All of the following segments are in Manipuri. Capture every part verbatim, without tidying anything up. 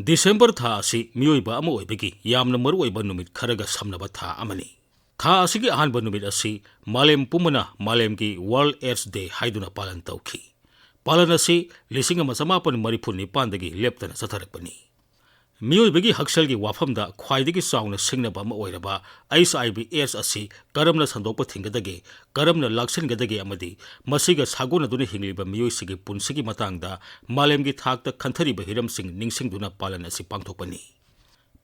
ꯗꯤꯁꯦꯝꯕꯔ ꯊꯥ ꯑꯁꯤ ꯃꯤꯑꯣꯏꯕ ꯑꯃ ꯑꯣꯏꯕꯒꯤ ꯌꯥꯝꯅ ꯃꯔꯨꯑꯣꯏꯕ ꯅꯨꯃꯤꯠ ꯈꯔꯒ ꯁꯝꯅꯕ ꯊꯥ ꯑꯃꯅꯤ꯫ ꯊꯥ ꯑꯁꯤꯒꯤ ꯑꯍꯥꯟꯕ ꯅꯨꯃꯤꯠ ꯑꯁꯤ ꯃꯥꯂꯦꯝ ꯄꯨꯝꯕꯅ ꯃꯥꯂꯦꯝꯒꯤ World AIDS Day ꯍꯥꯏꯗꯨꯅ ꯄꯥꯂꯟ ꯇꯧꯈꯤ꯫ ꯄꯥꯂꯟ ꯑꯁꯤ ꯂꯤꯁꯤꯡ ꯑꯃ ꯆꯃꯥꯄꯟ ꯃꯔꯤꯐꯨ ꯅꯤꯄꯥꯟꯗꯒꯤ ꯂꯦꯞꯇꯅ ꯆꯠꯊꯔꯛꯄꯅꯤ꯫ ꯃꯤꯑꯣꯏꯕꯒꯤ ꯍꯛꯁꯦꯜꯒꯤ ꯋꯥꯐꯝꯗ ꯈ꯭ꯋꯥꯏꯗꯒꯤ ꯆꯥꯎꯅ ꯁꯤꯡꯅꯕ ꯑꯃ ꯑꯣꯏꯔꯕ H I V AIDS ꯑꯁꯤ ꯀꯔꯝꯅ ꯁꯟꯗꯣꯛꯄ ꯊꯤꯡꯒꯗꯒꯦ, ꯀꯔꯝꯅ ꯂꯥꯛꯁꯤꯟꯒꯗꯒꯦ ꯑꯃꯗꯤ ꯃꯁꯤꯒ ꯁꯥꯒꯣꯟꯅꯗꯨꯅ ꯍꯤꯡꯂꯤꯕ ꯃꯤꯑꯣꯏꯁꯤꯡꯒꯤ ꯄꯨꯟꯁꯤꯒꯤ ꯃꯇꯥꯡꯗ ꯃꯥꯂꯦꯝꯒꯤ ꯊꯥꯛꯇ ꯈꯟꯊꯔꯤꯕ ꯍꯤꯔꯝꯁꯤꯡ ꯅꯤꯡꯁꯤꯡꯗꯨꯅ ꯄꯥꯂꯟ ꯑꯁꯤ ꯄꯥꯡꯊꯣꯛꯄꯅꯤ꯫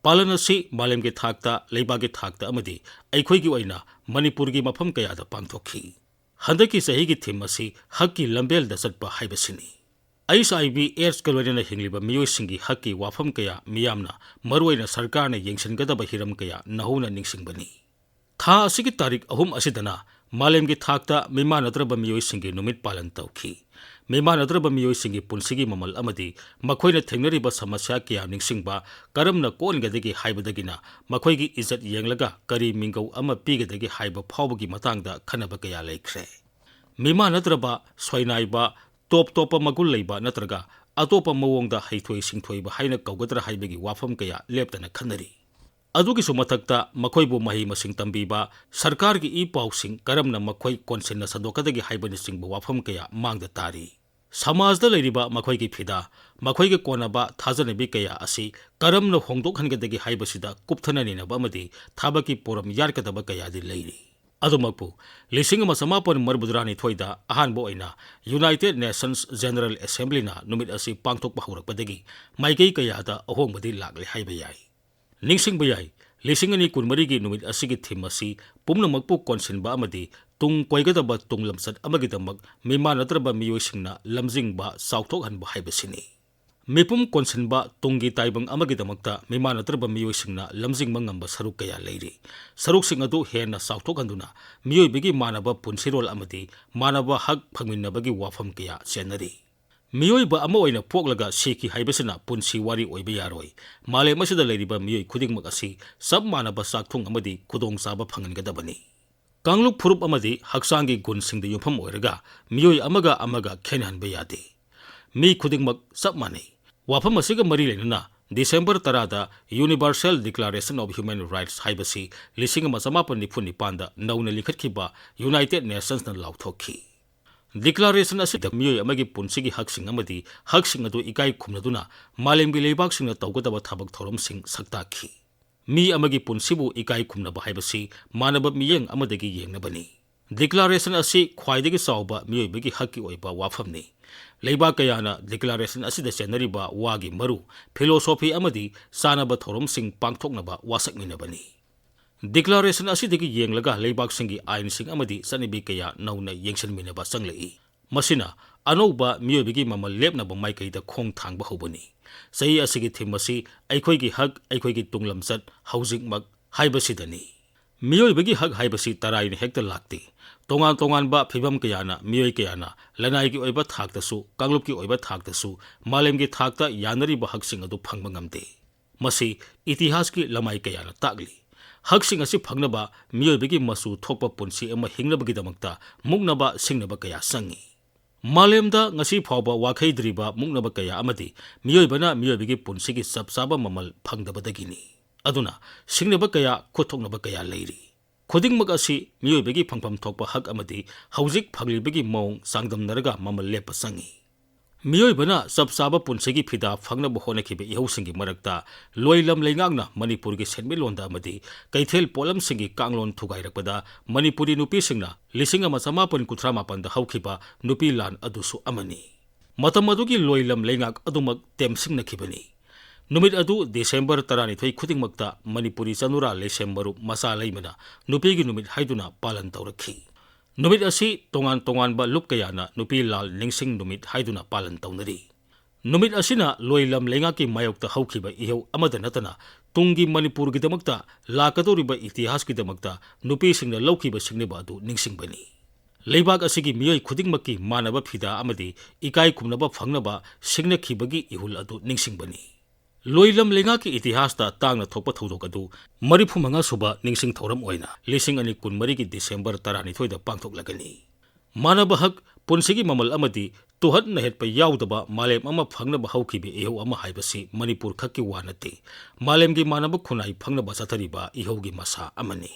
ꯄꯥꯂꯟ ꯑꯁꯤ ꯃꯥꯂꯦꯝꯒꯤ ꯊꯥꯛꯇ, ꯂꯩꯕꯥꯛꯀꯤ ꯊꯥꯛꯇ ꯑꯃꯗꯤ ꯑꯩꯈꯣꯏꯒꯤ ꯑꯣꯏꯅ ꯃꯅꯤꯄꯨꯔꯒꯤ ꯃꯐꯝ ꯀꯌꯥꯗ ꯄꯥꯡꯊꯣꯛꯈꯤ꯫ ꯍꯟꯗꯛꯀꯤ ꯆꯍꯤꯒꯤ theme ꯑꯁꯤ ꯍꯛꯀꯤ ꯂꯝꯕꯦꯜꯗ ꯆꯠꯄ ꯍꯥꯏꯕꯁꯤꯅꯤ꯫ H I V AIDS ꯀ ꯂꯣꯏꯅꯅ ꯍꯤꯡꯂꯤꯕ ꯃꯤꯑꯣꯏꯁꯤꯡꯒꯤ ꯍꯛꯀꯤ ꯋꯥꯐꯝ ꯀꯌꯥ, ꯃꯤꯌꯥꯝꯅ, ꯃꯔꯨꯑꯣꯏꯅ ꯁꯔꯀꯥꯔꯅ ꯌꯦꯡꯁꯤꯟꯒꯗꯕ ꯍꯤꯔꯝ ꯀꯌꯥ ꯅꯧꯍꯧꯅ ꯅꯤꯡꯁꯤꯡꯕꯅꯤ꯫ ꯊꯥ ꯑꯁꯤꯒꯤ ꯇꯥꯔꯤꯛ ꯑꯍꯨꯝ ꯑꯁꯤꯗꯅ ꯃꯥꯂꯦꯝꯒꯤ ꯊꯥꯛꯇ ꯃꯤꯃꯥꯟꯅꯗ꯭ꯔꯕ ꯃꯤꯑꯣꯏꯁꯤꯡꯒꯤ ꯅꯨꯃꯤꯠ ꯄꯥꯂꯟ ꯇꯧꯈꯤ꯫ ꯃꯤꯃꯥꯟꯅꯗ꯭ꯔꯕ ꯃꯤꯑꯣꯏꯁꯤꯡꯒꯤ ꯄꯨꯟꯁꯤꯒꯤ ꯃꯃꯜ ꯑꯃꯗꯤ ꯃꯈꯣꯏꯅ ꯊꯦꯡꯅꯔꯤꯕ ꯁꯃꯁ꯭ꯌꯥ ꯀꯌꯥ ꯅꯤꯡꯁꯤꯡꯕ, ꯀꯔꯝꯅ ꯀꯣꯛꯍꯟꯒꯗꯒꯦ ꯍꯥꯏꯕꯗꯒꯤꯅ ꯃꯈꯣꯏꯒꯤ ꯏꯖꯠ ꯌꯦꯡꯂꯒ ꯀꯔꯤ ꯃꯤꯡꯒꯧ ꯑꯃ ꯄꯤꯒꯗꯒꯦ ꯍꯥꯏꯕ ꯐꯥꯎꯕꯒꯤ ꯃꯇꯥꯡꯗ ꯈꯟꯅꯕ ꯀꯌꯥ ꯂꯩꯈ꯭ꯔꯦ꯫ ꯃꯤꯃꯥꯟꯅꯗ꯭ꯔꯕ, ꯁꯣꯏꯅꯥꯏꯕ, ꯇꯣꯞ ꯇꯣꯞꯄ ꯃꯒꯨꯟ ꯂꯩꯕ ꯅꯠꯇ꯭ꯔꯒ ꯑꯇꯣꯞꯄ ꯃꯑꯣꯡꯗ ꯍꯩꯊꯣꯏ ꯁꯤꯡꯊꯣꯏꯕ ꯍꯥꯏꯅ ꯀꯧꯒꯗ꯭ꯔꯥ ꯍꯥꯏꯕꯒꯤ ꯋꯥꯐꯝ ꯀꯌꯥ ꯂꯦꯞꯇꯅ ꯈꯟꯅꯔꯤ꯫ ꯑꯗꯨꯒꯤꯁꯨ ꯃꯊꯛꯇ ꯃꯈꯣꯏꯕꯨ ꯃꯍꯩ ꯃꯁꯤꯡ ꯇꯝꯕꯤꯕ, ꯁꯔꯀꯥꯔꯒꯤ ꯏ ꯄꯥꯎꯁꯤꯡ ꯀꯔꯝꯅ ꯃꯈꯣꯏ ꯀꯣꯟꯁꯤꯟꯅ ꯁꯟꯗꯣꯛꯀꯗꯒꯦ ꯍꯥꯏꯕꯅꯆꯤꯡꯕ ꯋꯥꯐꯝ ꯀꯌꯥ ꯃꯥꯡꯗ ꯇꯥꯔꯤ꯫ ꯁꯃꯥꯖꯗ ꯂꯩꯔꯤꯕ ꯃꯈꯣꯏꯒꯤ ꯐꯤꯗꯥ, ꯃꯈꯣꯏꯒꯤ ꯀꯣꯟꯅꯕ ꯊꯥꯖꯅꯕꯤ ꯀꯌꯥ ꯑꯁꯤ ꯀꯔꯝꯅ ꯍꯣꯡꯗꯣꯛꯍꯟꯒꯗꯒꯦ ꯍꯥꯏꯕꯁꯤꯗ ꯀꯨꯞꯊꯅ ꯅꯩꯅꯕ ꯑꯃꯗꯤ ꯊꯕꯛꯀꯤ ꯄꯣꯔꯝ ꯌꯥꯠꯀꯗꯕ ꯀꯌꯥꯗꯤ ꯂꯩꯔꯤ꯫ ꯑꯗꯨꯃꯛꯄꯨ, ꯂꯤꯁꯤꯡ ꯑꯃ ꯆꯃꯥꯄꯟ ꯃꯔꯤꯐꯨꯇꯔꯥꯅꯤꯊꯣꯏꯗ ꯑꯍꯥꯟꯕ ꯑꯣꯏꯅ United Nations General Assembly ꯅ ꯅꯨꯃꯤꯠ ꯑꯁꯤ ꯄꯥꯡꯊꯣꯛꯄ ꯍꯧꯔꯛꯄꯗꯒꯤ ꯃꯥꯏꯀꯩ ꯀꯌꯥꯗ ꯑꯍꯣꯡꯕꯗꯤ ꯂꯥꯛꯂꯦ ꯍꯥꯏꯕ ꯌꯥꯏ꯫ ꯅꯤꯡꯁꯤꯡꯕ ꯌꯥꯏ, ꯂꯤꯁꯤꯡ ꯑꯅꯤ ꯀꯨꯟꯃꯔꯤꯒꯤ ꯅꯨꯃꯤꯠ ꯑꯁꯤꯒꯤ theme ꯑꯁꯤ ꯄꯨꯝꯅꯃꯛꯄꯨ ꯀꯣꯟꯁꯤꯟꯕ ꯑꯃꯗꯤ ꯇꯨꯡ ꯀꯣꯏꯒꯗꯕ ꯇꯨꯡ ꯂꯝꯆꯠ ꯑꯃꯒꯤꯗꯃꯛ ꯃꯤꯃꯥꯟꯅꯗ꯭ꯔꯕ ꯃꯤꯑꯣꯏꯁꯤꯡꯅ ꯂꯝꯖꯤꯡꯕ, ꯆꯥꯎꯊꯣꯛꯍꯟꯕ ꯍꯥꯏꯕꯁꯤꯅꯤ꯫ ꯃꯤꯄꯨꯝ ꯀꯣꯟꯁꯤꯟꯕ ꯇꯨꯡꯒꯤ ꯇꯥꯏꯕꯪ ꯑꯃꯒꯤꯗꯃꯛꯇ ꯃꯤꯃꯥꯟꯅꯗ꯭ꯔꯕ ꯃꯤꯑꯣꯏꯁꯤꯡꯅ ꯂꯝꯖꯤꯡꯕ ꯉꯝꯕ ꯁꯔꯨꯛ ꯀꯌꯥ ꯂꯩꯔꯤ꯫ ꯁꯔꯨꯛꯁꯤꯡ ꯑꯗꯨ ꯍꯦꯟꯅ ꯆꯥꯎꯊꯣꯛꯍꯟꯗꯨꯅ ꯃꯤꯑꯣꯏꯕꯒꯤ ꯃꯥꯟꯅꯕ ꯄꯨꯟꯁꯤꯔꯣꯜ ꯑꯃꯗꯤ ꯃꯥꯟꯅꯕ ꯍꯛ ꯐꯪꯃꯤꯟꯅꯕꯒꯤ ꯋꯥꯐꯝ ꯀꯌꯥ ꯆꯦꯟꯅꯔꯤ꯫ ꯃꯤꯑꯣꯏꯕ ꯑꯃ ꯑꯣꯏꯅ ꯄꯣꯛꯂꯒ ꯁꯤꯈꯤ ꯍꯥꯏꯕꯁꯤꯅ ꯄꯨꯟꯁꯤ ꯋꯥꯔꯤ ꯑꯣꯏꯕ ꯌꯥꯔꯣꯏ꯫ ꯃꯥꯂꯦꯝ ꯑꯁꯤꯗ ꯂꯩꯔꯤꯕ ꯃꯤꯑꯣꯏ ꯈꯨꯗꯤꯡꯃꯛ ꯑꯁꯤ ꯆꯞ ꯃꯥꯟꯅꯕ ꯆꯥꯛꯊꯨꯡ ꯑꯃꯗꯤ ꯈꯨꯗꯣꯡꯆꯥꯕ ꯐꯪꯍꯟꯒꯗꯕꯅꯤ꯫ ꯀꯥꯡꯂꯨꯞ ꯐꯨꯔꯨꯞ ꯑꯃꯗꯤ ꯍꯛꯆꯥꯡꯒꯤ ꯒꯨꯟꯁꯤꯡꯗ ꯌꯨꯝꯐꯝ ꯑꯣꯏꯔꯒ ꯃꯤꯑꯣꯏ ꯑꯃꯒ ꯑꯃꯒ ꯈꯦꯠꯅꯍꯟꯕ ꯌꯥꯗꯦ꯫ ꯃꯤ ꯈꯨꯗꯤꯡꯃꯛ ꯆꯞ ꯃꯥꯟꯅꯩ꯫ ꯋꯥꯐꯝ ꯑꯁꯤꯒ ꯃꯔꯤ ꯂꯩꯅꯅ ꯗꯤꯁꯦꯝꯕꯔ ꯇꯔꯥꯗ Universal Declaration of Human Rights ꯍꯥꯏꯕꯁꯤ ꯂꯤꯁꯤꯡ ꯑꯃ ꯆꯃꯥꯄꯟ ꯅꯤꯐꯨ ꯅꯤꯄꯥꯟꯗ ꯅꯧꯅ ꯂꯤꯡꯈꯠꯈꯤꯕ United Nationsꯅ ꯂꯥꯎꯊꯣꯛꯈꯤ꯫ Declaration ꯑꯁꯤꯗ ꯃꯤꯑꯣꯏ ꯑꯃꯒꯤ ꯄꯨꯟꯁꯤꯒꯤ ꯍꯛꯁꯤꯡ ꯑꯃꯗꯤ ꯍꯛꯁꯤꯡ ꯑꯗꯨ ꯏꯀꯥꯏ ꯈꯨꯝꯅꯗꯨꯅ ꯃꯥꯂꯦꯝꯒꯤ ꯂꯩꯕꯥꯛꯁꯤꯡꯅ ꯇꯧꯒꯗꯕ ꯊꯕꯛ ꯊꯧꯔꯝꯁꯤꯡ ꯁꯛꯇꯥꯛꯈꯤ꯫ ꯃꯤ ꯑꯃꯒꯤ ꯄꯨꯟꯁꯤꯕꯨ ꯏꯀꯥꯏ ꯈꯨꯝꯅꯕ ꯍꯥꯏꯕꯁꯤ ꯃꯥꯟꯅꯕ ꯃꯤꯠꯌꯦꯡ ꯑꯃꯗꯒꯤ ꯌꯦꯡꯅꯕꯅꯤ꯫ Declaration ꯑꯁꯤ ꯈ꯭ꯋꯥꯏꯗꯒꯤ ꯆꯥꯎꯕ ꯃꯤꯑꯣꯏꯕꯒꯤ ꯍꯛꯀꯤ ꯑꯣꯏꯕ ꯋꯥꯐꯝꯅꯤ꯫ ꯂꯩꯕꯥꯛ ꯀꯌꯥꯅ Declaration ꯑꯁꯤꯗ ꯆꯦꯟꯅꯔꯤꯕ ꯋꯥꯒꯤ ꯃꯔꯨ, philosophy ꯑꯃꯗꯤ ꯆꯥꯅꯕ ꯊꯧꯔꯝꯁꯤꯡ ꯄꯥꯡꯊꯣꯛꯅꯕ ꯋꯥꯁꯛꯃꯤꯟꯅꯕꯅꯤ꯫ Declaration ꯑꯁꯤꯗꯒꯤ ꯌꯦꯡꯂꯒ ꯂꯩꯕꯥꯛꯁꯤꯡꯒꯤ ꯑꯥꯏꯟꯁꯤꯡ ꯑꯃꯗꯤ ꯆꯠꯅꯕꯤ ꯀꯌꯥ ꯅꯧꯅ ꯌꯦꯡꯁꯤꯟꯃꯤꯟꯅꯕ ꯆꯪꯂꯛꯏ꯫ ꯃꯁꯤꯅ ꯑꯅꯧꯕ ꯃꯤꯑꯣꯏꯕꯒꯤ ꯃꯃꯜ ꯂꯦꯞꯅꯕ ꯃꯥꯏꯀꯩꯗ ꯈꯣꯡ ꯊꯥꯡꯕ ꯍꯧꯕꯅꯤ꯫ ꯆꯍꯤ ꯑꯁꯤꯒꯤ theme ꯑꯁꯤ "ꯑꯩꯈꯣꯏꯒꯤ ꯍꯛ, ꯑꯩꯈꯣꯏꯒꯤ ꯇꯨꯡꯂꯝꯆꯠ, ꯍꯧꯖꯤꯛꯃꯛ" ꯍꯥꯏꯕꯁꯤꯗꯅꯤ꯫ ꯃꯤꯑꯣꯏꯕꯒꯤ ꯍꯛ ꯍꯥꯏꯕꯁꯤ ꯇꯔꯥꯏꯅ ꯍꯦꯛꯇ ꯂꯥꯛꯇꯦ꯫ ꯇꯣꯉꯥꯟ ꯇꯣꯉꯥꯟꯕ ꯐꯤꯚꯝ ꯀꯌꯥꯅ ꯃꯤꯑꯣꯏ ꯀꯌꯥꯅ ꯂꯅꯥꯏꯒꯤ ꯑꯣꯏꯕ ꯊꯥꯛꯇꯁꯨ, ꯀꯥꯡꯂꯨꯞꯀꯤ ꯑꯣꯏꯕ ꯊꯥꯛꯇꯁꯨ, ꯃꯥꯂꯦꯝꯒꯤ ꯊꯥꯛꯇ ꯌꯥꯅꯔꯤꯕ ꯍꯛꯁꯤꯡ ꯑꯗꯨ ꯐꯪꯕ ꯉꯝꯗꯦ꯫ ꯃꯁꯤ ꯏꯇꯤꯍꯥꯁꯀꯤ ꯂꯃꯥꯏ ꯀꯌꯥꯅ ꯇꯥꯛꯂꯤ꯫ ꯍꯛꯁꯤꯡ ꯑꯁꯤ ꯐꯪꯅꯕ ꯃꯤꯑꯣꯏꯕꯒꯤ ꯃꯆꯨ ꯊꯣꯛꯄ ꯄꯨꯟꯁꯤ ꯑꯃ ꯍꯤꯡꯅꯕꯒꯤꯗꯃꯛꯇ ꯃꯨꯛꯅꯕ ꯁꯤꯡꯅꯕ ꯀꯌꯥ ꯆꯪꯏ꯫ ꯃꯥꯂꯦꯝꯗ ꯉꯁꯤ ꯐꯥꯎꯕ ꯋꯥꯈꯩꯗ꯭ꯔꯤꯕ ꯃꯨꯛꯅꯕ ꯀꯌꯥ ꯑꯃꯗꯤ ꯃꯤꯑꯣꯏꯕꯅ ꯃꯤꯑꯣꯏꯕꯒꯤ ꯄꯨꯟꯁꯤꯒꯤ ꯆꯞ ꯆꯥꯕ ꯃꯃꯜ ꯐꯪꯗꯕꯗꯒꯤꯅꯤ꯫ ꯑꯗꯨꯅ ꯁꯤꯡꯅꯕ ꯀꯌꯥ, ꯈꯨꯠꯊꯣꯛꯅꯕ ꯀꯌꯥ ꯂꯩꯔꯤ꯫ ꯈꯨꯗꯤꯡꯃꯛ ꯑꯁꯤ ꯃꯤꯑꯣꯏꯕꯒꯤ ꯐꯪꯐꯝ ꯊꯣꯛꯄ ꯍꯛ ꯑꯃꯗꯤ ꯍꯧꯖꯤꯛ ꯐꯪꯂꯤꯕꯒꯤ ꯃꯑꯣꯡ ꯆꯥꯡꯗꯝꯅꯔꯒ ꯃꯃꯜ ꯂꯦꯞꯄ ꯆꯪꯏ꯫ ꯃꯤꯑꯣꯏꯕꯅ ꯆꯞ ꯆꯥꯕ ꯄꯨꯟꯁꯤꯒꯤ ꯐꯤꯗꯥ ꯐꯪꯅꯕ ꯍꯣꯠꯅꯈꯤꯕ ꯏꯍꯧꯁꯤꯡꯒꯤ ꯃꯔꯛꯇ ꯂꯣꯏꯂꯝ ꯂꯩꯉꯥꯛꯅ ꯃꯅꯤꯄꯨꯔꯒꯤ ꯁꯦꯟꯃꯤꯠꯂꯣꯟꯗ ꯑꯃꯗꯤ ꯀꯩꯊꯦꯜ ꯄꯣꯠꯂꯝꯁꯤꯡꯒꯤ ꯀꯥꯡꯂꯣꯟ ꯊꯨꯒꯥꯏꯔꯛꯄꯗ ꯃꯅꯤꯄꯨꯔꯤ ꯅꯨꯄꯤꯁꯤꯡꯅ ꯂꯤꯁꯤꯡ ꯑꯃ ꯆꯃꯥꯄꯟ ꯀꯨꯟꯊ꯭ꯔꯥ ꯃꯥꯄꯟꯗ ꯍꯧꯈꯤꯕ ꯅꯨꯄꯤ ꯂꯥꯟ ꯑꯗꯨꯁꯨ ꯑꯃꯅꯤ꯫ ꯃꯇꯝ ꯑꯗꯨꯒꯤ ꯂꯣꯏꯂꯝ ꯂꯩꯉꯥꯛ ꯑꯗꯨꯃꯛ ꯇꯦꯝꯁꯤꯡꯅꯈꯤꯕꯅꯤ꯫ ꯅꯨꯃꯤꯠ ꯑꯗꯨ ꯗꯤꯁꯦꯝꯕꯔ ꯇꯔꯥꯅꯤꯊꯣꯏ ꯈꯨꯗꯤꯡꯃꯛꯇ ꯃꯅꯤꯄꯨꯔꯤ ꯆꯅꯨꯔꯥ ꯂꯩꯁꯦꯝ ꯃꯔꯨꯞ ꯃꯆꯥ ꯂꯩꯃꯅ ꯅꯨꯄꯤꯒꯤ ꯅꯨꯃꯤꯠ ꯍꯥꯏꯗꯨꯅ ꯄꯥꯂꯟ ꯇꯧꯔꯛꯈꯤ꯫ ꯅꯨꯃꯤꯠ ꯑꯁꯤ ꯇꯣꯉꯥꯟ ꯇꯣꯉꯥꯟꯕ ꯂꯨꯞ ꯀꯌꯥꯅ ꯅꯨꯄꯤ ꯂꯥꯜ ꯅꯤꯡꯁꯤꯡ ꯅꯨꯃꯤꯠ ꯍꯥꯏꯗꯨꯅ ꯄꯥꯂꯟ ꯇꯧꯅꯔꯤ꯫ ꯅꯨꯃꯤꯠ ꯑꯁꯤꯅ ꯂꯣꯏꯂꯝ ꯂꯩꯉꯥꯛꯀꯤ ꯃꯥꯌꯣꯛꯇ ꯍꯧꯈꯤꯕ ꯏꯍꯧ ꯑꯃꯗ ꯅꯠꯇꯅ ꯇꯨꯡꯒꯤ ꯃꯅꯤꯄꯨꯔꯒꯤꯗꯃꯛꯇ, ꯂꯥꯛꯀꯗꯧꯔꯤꯕ ꯏꯇꯤꯍꯥꯁꯀꯤꯗꯃꯛꯇ ꯅꯨꯄꯤꯁꯤꯡꯅ ꯂꯧꯈꯤꯕ ꯁꯤꯡꯅꯕ ꯑꯗꯨ ꯅꯤꯡꯁꯤꯡꯕꯅꯤ꯫ ꯂꯩꯕꯥꯛ ꯑꯁꯤꯒꯤ ꯃꯤꯑꯣꯏ ꯈꯨꯗꯤꯡꯃꯛꯀꯤ ꯃꯥꯟꯅꯕ ꯐꯤꯗꯥ ꯑꯃꯗꯤ ꯏꯀꯥꯏ ꯈꯨꯝꯅꯕ ꯐꯪꯅꯕ ꯁꯤꯡꯅꯈꯤꯕꯒꯤ ꯏꯍꯨꯜ ꯑꯗꯨ ꯅꯤꯡꯁꯤꯡꯕꯅꯤ꯫ ꯂꯣꯏꯂꯝ ꯂꯩꯉꯥꯛꯀꯤ ꯏꯇꯤꯍꯥꯁꯇ ꯇꯥꯡꯅ ꯊꯣꯛꯄ ꯊꯧꯗꯣꯛ ꯑꯗꯨ ꯃꯔꯤꯐꯨ ꯃꯉꯥ ꯁꯨꯕ ꯅꯤꯡꯁꯤꯡ ꯊꯧꯔꯝ ꯑꯣꯏꯅ ꯂꯤꯁꯤꯡ ꯑꯅꯤ ꯀꯨꯟꯃꯔꯤꯒꯤ ꯗꯤꯁꯦꯝꯕꯔ ꯇꯔꯥꯅꯤꯊꯣꯏꯗ ꯄꯥꯡꯊꯣꯛꯂꯒꯅꯤ꯫ ꯃꯥꯟꯅꯕ ꯍꯛ, ꯄꯨꯟꯁꯤꯒꯤ ꯃꯃꯜ ꯑꯃꯗꯤ ꯇꯨꯍꯠ ꯅꯩꯍꯠꯄ ꯌꯥꯎꯗꯕ ꯃꯥꯂꯦꯝ ꯑꯃ ꯐꯪꯅꯕ ꯍꯧꯈꯤꯕ ꯏꯍꯧ ꯑꯃ ꯍꯥꯏꯕꯁꯤ ꯃꯅꯤꯄꯨꯔ ꯈꯛꯀꯤ ꯋꯥ ꯅꯠꯇꯦ, ꯃꯥꯂꯦꯝꯒꯤ ꯃꯥꯟꯅꯕ ꯈꯨꯟꯅꯥꯏ ꯐꯪꯅꯕ ꯆꯠꯊꯔꯤꯕ ꯏꯍꯧꯒꯤ ꯃꯁꯥ ꯑꯃꯅꯤ꯫